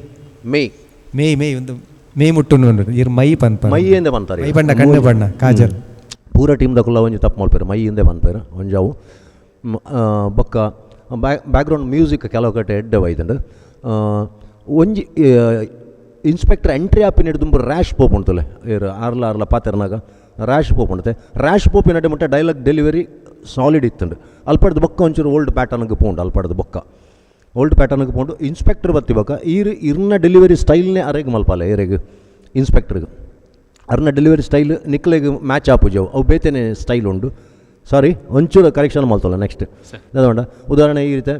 [SPEAKER 10] ಮೆಯ್.
[SPEAKER 2] ಮೇಯ್ ಮೇಯ್ ಒಂದು ಮೇಯ್ ಮುಟ್ಟು ಇರ್ ಮೈ ಪನ್ಪ.
[SPEAKER 10] ಮೈಯಿಂದೆ ಪನ್ತಾರೆ.
[SPEAKER 2] ಮೈ ಬಣ್ಣ, ಕಣ್ಣು ಬಣ್ಣ, ಕಾಜಲ್.
[SPEAKER 10] ಪೂರ ಟೀಮ್ದಕುಲ್ಲ ಒಂಜಿ ತಪ್ಪು ಮಲ್ಪೆರ್, ಮೈ ಹಿಂದೆ ಪನ್ಪೆರ್ ಒಂಜಾವು. ಬೊಕ್ಕ ಬ್ಯಾಕ್ಗ್ರೌಂಡ್ ಮ್ಯೂಸಿಕ್ ಕೆಲವು ಕಡೆ ಎಡ್ಡೆ ಬೈದುಂಡು. ಒಂಜಿ ಇನ್ಸ್ಪೆಕ್ಟರ್ ಎಂಟ್ರಿ ಆಪಿನ ದುಂಬು ರ್ಯಾಶ್ ಪೋಪುಂಟುಲೆ ಇರ್ ಆರ್ಲ ಆರ್ಲ ಪಾತೆರ್ನಾಗ ರ್ಯಾಶ್ ಪೋಪುಂಡುತೆ. ರ್ಯಾಶ್ ಪೋಪಿನ ಮುಟ್ಟ dialogue delivery solid ಇತ್ತುಂಡು. ಅಲ್ಪಡ್ದು ಬೊಕ್ಕ ಒಂಚೂರು ಓಲ್ಡ್ ಪ್ಯಾಟರ್ನ್ಗೆ ಪೋಂಡು. ಅಲ್ಪಡ್ದು ಬೊಕ್ಕ ಓಲ್ಡ್ ಪ್ಯಾಟರ್ನ್ಗೆ ಪೋಂಡು. ಇನ್ಸ್ಪೆಕ್ಟರ್ ಬತ್ತಿ ಬೊಕ್ಕ ಈರ್ ಇರ್ನ ಡೆಲಿವರಿ ಸ್ಟೈಲ್ನೇ ಅರೆಗ್ ಮಲ್ಪಾಲೆ. ಏರೆಗ್? ಇನ್ಸ್ಪೆಕ್ಟರ್ಗೆ. ಅರ್ನ ಡೆಲಿವರಿ ಸ್ಟೈಲ್ ನಿಕ್ಲೆಗ್ ಮ್ಯಾಚ್ ಆಪುಜವು, ಅವು ಬೇತೆನೆ ಸ್ಟೈಲ್ ಉಂಡು. ಸಾರಿ, ಒಂಚೂರು ಕರೆಕ್ಷನ್ ಮಲ್ತಲ್ಲ ನೆಕ್ಸ್ಟ್ ದಾದ ಉದಾಹರಣೆ ಈ ರೀತಿ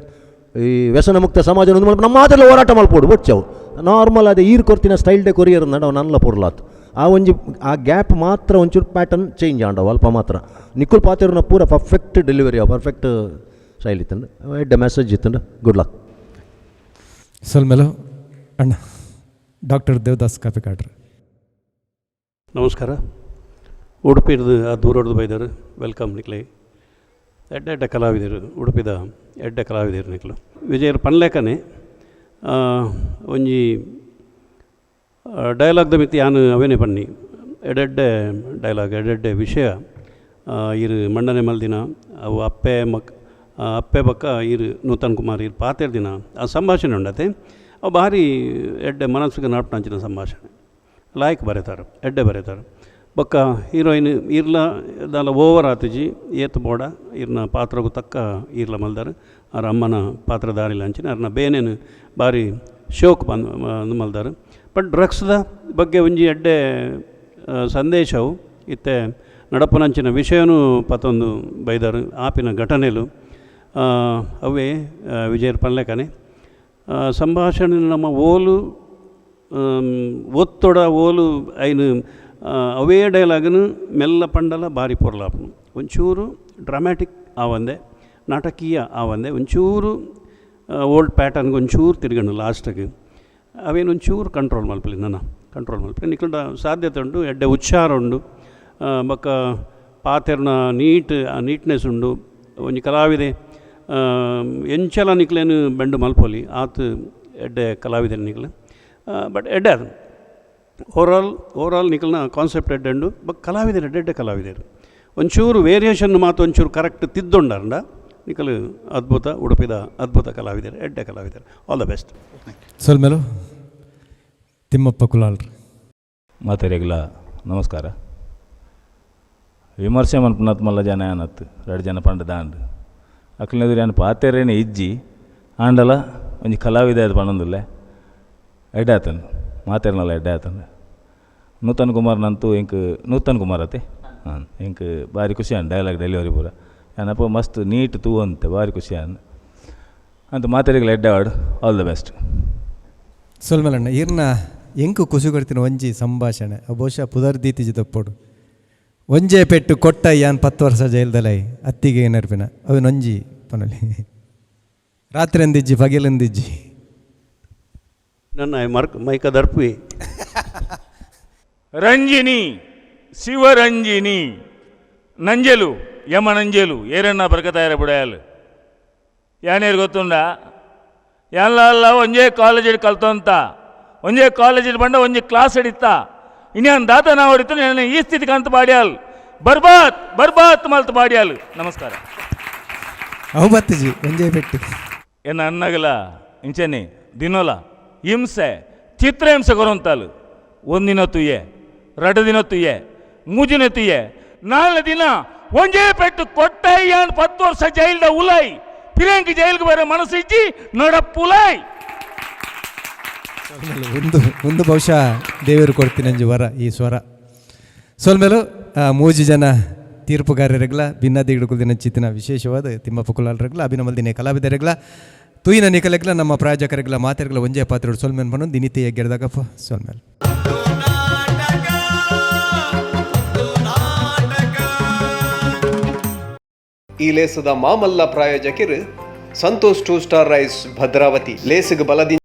[SPEAKER 10] ಈ ವ್ಯಸನ ಮುಕ್ತ ಸಮಾಜ ಒಂದು ಮಲ್ಪ ನಮ್ಮ ಮಾತೆಲ್ಲ ಹೋರಾಟ ಮಲ್ಪೋಡು ಬೊಚ್ಚವು. ನಾರ್ಮಲ್ ಅದೇ ಈರ್ ಕೊರ್ತಿನ ಸ್ಟೈಲ್ ಡೆ ಕೊರಿಯರ್ ಅಂದಂಡ ಅವು ನಲ್ಲ ಪೊರ್ಲಾತ್. ಆ ಒಂಜಿ ಆ ಗ್ಯಾಪ್ ಮಾತ್ರ ಒಂಚೂರು ಪ್ಯಾಟರ್ನ್ ಚೇಂಜ್ ಆಂಡವು ಅಲ್ಪ ಮಾತ್ರ. ನಿಕ್ಕುಲ್ ಪಾತೆರುನ ಪೂರ perfect delivery, perfect style ಇತ್ತಂಡು, ಎಡ್ಡೆ ಮೆಸೇಜ್ ಇತ್ತಂಡು. Good luck.
[SPEAKER 2] ಸೊಲ್ಮೆಲು ಅಣ್ಣ ಡಾಕ್ಟರ್ ದೇವದಾಸ್ ಕಾಪಿಕಾಡ್ರು.
[SPEAKER 11] ನಮಸ್ಕಾರ. ಉಡುಪಿರ್ದು ಆ ದೂರಡ್ದು ಬೈದರು, welcome ನಿಕ್ಲೆ. ಎಡ್ಡೆ ಎಡ್ಡೆ ಕಲಾವಿದರು, ಉಡುಪಿದ ಎಡ್ಡೆ ಕಲಾವಿದರು ನಿಕ್ಲು. ವಿಜಯರ್ ಪನ್ಲೇಕನೆ ಒಂಜಿ ಡೈಲಾಗ್ದ ಮಿತಿ ಯಾನು ಅವೇನೆ ಪನ್ನಿ. ಎಡೆಡ್ಡೆ ಡೈಲಾಗ್, ಎಡೆಡ್ಡೆ ವಿಷಯ ಇರು ಮಂಡನೆ ಮಲ್ದಿನ. ಅವು ಅಪ್ಪೆ ಮಕ್ ಅಪ್ಪೆ ಬಕ್ಕ ಇರು ನೂತನ್ ಕುಮಾರ್ ಇರು ಪಾತೆರ್ ದಿನ ಆ ಸಂಭಾಷಣೆ ಉಂಡತೆ. ಅವು ಭಾರಿ ಎಡ್ಡೆ ಮನಸ್ಸಿಗೆ ನಾಟ್ನಂಚಿನ ಸಂಭಾಷಣೆ. ಲಾಯ್ಕ್ ಬರೆತಾರೆ, ಎಡ್ಡೆ ಬರೆತಾರೆ. ಬೊಕ್ಕ ಹೀರೋಯಿನ್ ಇರ್ಲ ದಾಲ ಓವರ್ ಆತಿಜಿ, ಏತ್ ಬೋಡ ಇರ್ನ ಪಾತ್ರಗೂ ತಕ್ಕ ಇರ್ಲ ಮಲ್ದಾರ್. ಆರ್ ಅಮ್ಮನ ಪಾತ್ರಧಾರಿಲ ಅಂಚಿನ ಅರ್ನ ಬೇನೇನು ಭಾರಿ ಶೋಕ್ ಬಂದು ಮಲ್ದಾರ್. ಬಟ್ ಡ್ರಗ್ಸ್ದ ಬಗ್ಗೆ ಒಂಜಿ ಎಡ್ಡೆ ಸಂದೇಶವು ಇತ್ತೆ ನಡಪುನಂಚಿನ ವಿಷಯನೂ ಪತೊಂದು ಬೈದಾರ್. ಆಪಿನ ಘಟನೆಲು ಅವೇ ವಿಜಯರ್ ಪನ್ಲೆಕನೆ. ಸಂಭಾಷಣೆ ನಮ್ಮ ಓಲು ಒತ್ತೊಡ ಓಲು ಐನು ಅವೇ ಡೈಲಾಗನು ಮೆಲ್ಲ ಪಂಡಲ ಬಾರಿ ಪೊರ್ಲಾಪುಂಡು. ಒಂಚೂರು ಡ್ರಾಮ್ಯಾಟಿಕ್ ಆವಂದೆ, ನಾಟಕೀಯ ಆವಂದೆ, ಒಂಚೂರು ಓಲ್ಡ್ ಪ್ಯಾಟರ್ನ್ಗೆ ಒಂಚೂರು ತಿರ್ಗಂಡು ಲಾಸ್ಟ್ಗೆ ಅವೇನು ಒಂಚೂರು ಕಂಟ್ರೋಲ್ ಮಲ್ಪಲಿ, ನನ್ನ ಕಂಟ್ರೋಲ್ ಮಲ್ಪಲಿ ನಿಕ್ಲಡ ಸಾಧ್ಯತೆ ಉಂಡು. ಎಡ್ಡೆ ಉಚ್ಚಾರ ಉಂಡು, ಬೊಕ್ಕ ಪಾತೆರ್ನ ನೀಟ್ ನೀಟ್ನೆಸ್ ಉಂಡು. ಒಂಜಿ ಕಲಾವಿದೆ ಎಂಚಲ ನಿಕ್ಲೇನು ಬೆಂಡು ಮಲ್ಪೊಲಿ ಆತ್ ಎಡ್ಡೆ ಕಲಾವಿದೆ ನಿಕ್ಲೆ. ಬಟ್ ಎಡ್ಡೆ ಅದು ಓವರಾಲ್ ಓವರಾಲ್ ನಿಕಲ್ನ ಕಾನ್ಸೆಪ್ಟ್ ಎಡ್ಡೆ ಉಂಡು. ಬಟ್ ಕಲಾವಿದರು ಎಡ್ಡೆ ಎಡ್ಡೆ ಕಲಾವಿದರು. ಒಂಚೂರು ವೇರಿಯೇಷನ್ ಮಾತು ಒಂಚೂರು ಕರೆಕ್ಟ್ ತಿದ್ದೊಂಡಾರಂಡ ನಿಕಲು ಅದ್ಭುತ, ಉಡುಪಿದ ಅದ್ಭುತ ಕಲಾವಿದರು, ಎಡ್ಡೆ ಕಲಾವಿದರು. All the best.
[SPEAKER 2] ಸೊಲ್ಮೆಲು ತಿಮ್ಮಪ್ಪ ಕುಲಾಲ್ರು.
[SPEAKER 3] ಮಾತೆರೆಗ್ಲ ನಮಸ್ಕಾರ. ವಿಮರ್ಶೆ ಮನ್ಪುನತ್ ಮಲ್ಲ ಜನ ಏನತ್ತು ರಡ್ಡ್ ಜನ ಪಂಡ ದಾಂಡ್ ಅಕ್ಲೆನೆದುರು ಯಾನ್ ಪಾತೆರೇನೆ ಇಜ್ಜಿ. ಆಂಡಲ ಒಂಜಿ ಕಲಾವಿದ ಆದ್ ಪನೊಂದುಲ್ಲೆ, ಎಡ್ಡೆ ಆತುಂಡು ಮಾತೆರ್ನಲ ಎಡ್ಡೆ ಆತುಂಡು. ನೂತನ್ ಕುಮಾರ್ ನಂತು ಎಂಕ್ ನೂತನ್ ಕುಮಾರ್ ಅತೆ ಹಾಂ ಎಂಕ್ ಬಾರಿ ಖುಷಿ ಆಂಡ್ ಡೈಲಾಗ್ ಡೆಲಿವರಿ ಪೂರ. ಯಾನಪ್ಪ ಮಸ್ತ್ ನೀಟ್ ತೂವಂತೆ ಬಾರಿ ಖುಷಿ ಆಂಡ್ ಅಂತ. ಮಾತೆರೆಗ್ಲ ಎಡ್ಡೆ ಆವಡ್, ಆಲ್ ದ ಬೆಸ್ಟ್.
[SPEAKER 2] ಸೊಲ್ಮೆಲಣ್ಣ. ಈರ್ನ ಎಂಕು ಖುಷಿ ಕೊಡ್ತಿನ ಒಂಜಿ ಸಂಭಾಷಣೆ ಬಹುಶಃ ಪುದರ್ ದೀತಿಜಿ ತಪ್ಪೊಡು, ಒಂಜೇ ಪೆಟ್ಟು ಕೊಟ್ಟ ಯಾನ್ 10 ವರ್ಷ ಜೈಲ್ದಲೈ ಅತ್ತಿಗೆ ನೆನಪಿನ ಅವನೊಂಜಿ ಪನೊಲಿ ರಾತ್ರಿ ಅಂದಿಜ್ಜಿ ಪಗೆಲಂದಿಜ್ಜಿ.
[SPEAKER 11] ನನ್ನ ಮರ್ಕ್ ಮೈಕ ದರ್ಪಿ.
[SPEAKER 12] ರಂಜಿನಿ ಶಿವರಂಜಿನಿ ನಂಜಲು ಯಮ ನಂಜಲು ಏರಣ್ಣ ಬರ್ಕತಾಯರ ಬುಡಾಯಲು ಯಾನೇರು ಗೊತ್ತುಂಡ ಎಲ್ಲ ಅಲ್ಲ. ಒಂಜೇ ಕಾಲೇಜಿಡ್ ಕಲ್ತಂತ, ಒಂಜೇ ಕಾಲೇಜಿಡ್ ಬಂಡ ಒಂಜಿ ಕ್ಲಾಸ್ ಹಿಡಿತ ಇನ್ಯಾನ್ ದಾತ ನಾವು ಹೊಡಿತು ನನ್ನ ಈ ಸ್ಥಿತಿ ಕಂತ ಬಾಡಿಯಾಲ್ ಬರ್ಬಾತ್ ಬರ್ಬಾತ್ ಮಲ್ತು ಬಾಡಿಯಾಲ್. ನಮಸ್ಕಾರ.
[SPEAKER 2] ಅವು ಬತ್ತಿಜಿ ಒಂಜೇ ಪೆಟ್ಟು.
[SPEAKER 12] ಎನ್ನ ಅನ್ನಗಲ ಇಂಚನೆ ದಿನೋಲ ಹಿಂಸೆ ಚಿತ್ರಹಿಂಸೆ ಕೊರೊಂತಾಲು. ಒಂದಿನ ತುಯ್ಯೆ, 2 ದಿನ ತುಯ್ಯೆ, 3 ದಿನ ತುಯ್ಯೆ, 4 ದಿನ ಒಂಜೇ ಪೆಟ್ಟು ಕೊಟ್ಟಯ್ಯಾನ್ 10 ವರ್ಷ ಜೈಲ್ದ ಉಲೈ ಪಿರಂಗಿ ಜೈಲ್ಗೆ ಬರೋ ಮನಸ್ಸಿಜ್ಜಿ ನಡಪ್ಪುಲೈ.
[SPEAKER 2] ಒಂದು ಒಂದು ಬಹುಶಃ ದೇವರು ಕೊಡ್ತೀನಿ ವರ ಈ ಸ್ವರ. ಸೊಲ್ಮೇಲು 3 ಜನ ತೀರ್ಪುಗಾರರಿಗ್ಲ ಭಿನ್ನಾದಿಗಳು ಚಿತ್ತಿನ ವಿಶೇಷವಾದ ತಿಮ್ಮಪ್ಪ ಕುಲಾಲರಿಗ್ಲ ಅಭಿನಮಲ್ದಿನ ಕಲಾವಿದರಿಗ್ಲ ತುಯಿನ ನಿಕಲೆಗ್ಲ ನಮ್ಮ ಪ್ರಾಯೋಜಕರಿಗ್ಲ ಮಾತೆರ್ಗ್ಲ ಒಂಜೇ ಪಾತ್ರ ಸೊಲ್ಮೇನ್ ಬಣ್ಣು ದಿನಿತೆ ಎಗ್ಗೆರ್ದಾಗಪ್ಪ ಸೊಲ್ಮೇಲ್.
[SPEAKER 13] ಈ ಲೇಸದ ಮಾಮಲ್ಲ ಪ್ರಾಯೋಜಕರು ಸಂತೋಷ್ 2 ಸ್ಟಾರ್ ರೈಸ್ ಭದ್ರಾವತಿ. ಲೇಸಿಗೆ ಬಲದಿಂಜ